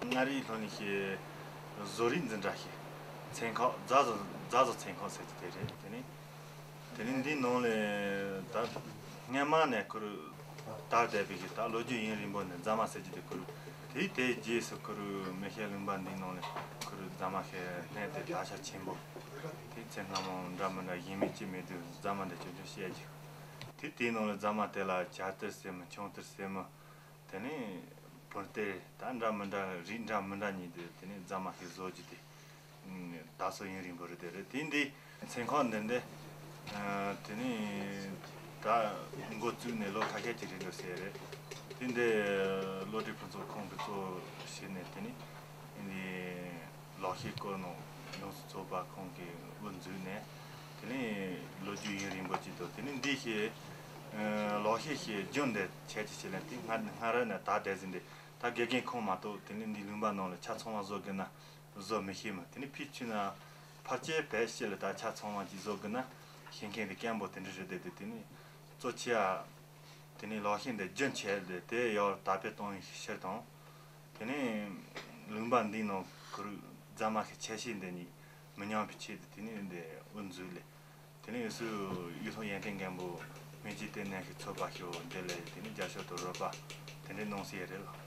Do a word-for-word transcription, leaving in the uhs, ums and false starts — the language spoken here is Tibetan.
མངའ་རིས་ལྷོ་ནས་ཤི་བཟོ་རིག་འཛིན་གྲྭ་ཞིག་ཚན་ཁག་རྫ་བཟོ་རྫ་བཟོ་ཚན་ཁག་ཟེར་གྱི་དེ་རེད། དེ་ནི་དེ་ནི་འདིའི་ནང་ལས་ད་སྔ་མ་ནས་ཁུ་རུ་དར་བསྡད་པའི་གི་ད་ལོ་རྒྱུས་ཡུན་རིང་པོ་ནས་རྫ་མ་ཟེར་གྱི་དེ་ཁུ་རུ་དེའི་དེའི་རྗེས་སུ་ཁུ་རུ་མེ་ཤེལ་ལུང་པ་འདིའི་ནང་ལས་ཁུ་རུ་རྫ་མ་ཤེལ་སྣེ་དེ་དར་ཆ་ཆེན་པོ་དེ་ཚེ་སྔ་མོ་འདྲ་མི་འདྲ་གཞན་མི་ཅི་མེད་དུས་རྫ་མ་འདི་ཆུང་ཆུང་བཤད་རྒྱུ་དེ་དེའི་ནང་ལས་རྫ་མ་དེ་ལ་བྱ་ཏི་ཟེར་མི་ཆུང་ཏི་ཟེར་མི། དེ་ནས་བུ་སྟེ་ད་འདྲ་མི་འདྲ་རིགས་འདྲ་མི་འདྲ་གཉིས་དེ་དེ་ནས་རྫ་མ་ཤེལ་བཟོ་རྒྱུ་དེ་ད་སོ་ཡུན་རིང་པོ་རེད། དེ་རེད། དེ་འདི་ཚན་ཁག་འདི་འདི་དེ་ནས་ད་འགོ་བཙུགས་ནས་ལོ་ཁ་ཤས་ཅིག་རེད་འགྲོ་ཟེར་རེད། དེ་འདི་བློ་གྲོས་ཕུན་ཚོགས་ཁོང་གིས་གཙོ་བྱས་ནས་དེ་ནས་འདི་ལག་ཤེས་སྐོར་ནང་ཡོངས་སུ་རྫོགས་པ་ཁོང་གིས་དབུ་འཛུགས་ནས། དེ་ནས་ལོ་རྒྱུས་ཡུན་རིང་པོ་ཅིག་འདུག་དེ་ནས་འདི་ཞེས་ལག་ཤེས་ཞེས་རྒྱུན་འདི་བྱས་ཀྱི་ཞེས་ལན་དེ་སྔ་སྔ་རབས་ནས་ད་བསྡད་ཟིན་ཏེ་ད་དགེ་རྒན་ཁོང་མ་གཏོགས་དེ་ནས་འདི་ལུང་པ་ནང་ལ་ཆ་ཚང་བ་བཟོ་དགོས་ན་བཟོ་མི་ཤེས་མོད། དེ་ནས་ཕྱིས་ཚུན་ན་ཕལ་ཆེར་བལ་ཤེས་ལ་ད་ཆ་ཚང་བ་ཅིག་བཟོ་དགོས་ན་ཤེས་མཁན་དེ་སྐམ་པོ་དེ་འདྲ་རེད་དེ། དེ་ནས་གཙོ་ཆེ་ཨ་དེ་ནས་ལག་ཤེས་འདི་རྒྱུན་ཆད་དེ་དེ་ཡང་དར་སྤེལ་གཏོང་བའི་ཕྱིར་དང་། དེ་ནས་ལུང་པ་འདིའི་ནང་ཁུ་རུ་རྫ་མ་ཤེལ་ཆ་ཤས་འདི་གཉིས་མི་ཉམས་པའི་ཆེད་དུ་དེ་ནས་འདི་དབུ་འཛུགས་ལས། དེ་ནས་ཡུལ་སུ་ཡུལ་ལྷོ་ཡོན་ཏན་མགོན་པོ་མི་རྗེ་བསྟེན་ནས་ཤིག་ཚོགས་པ་ཤོག་འདི་ལས་དེ་ནས་རྒྱ་ཤོག་ཏུ་རོལ་པ་དེ་འདྲའི་གནང་སྲིད་རེད་ལ།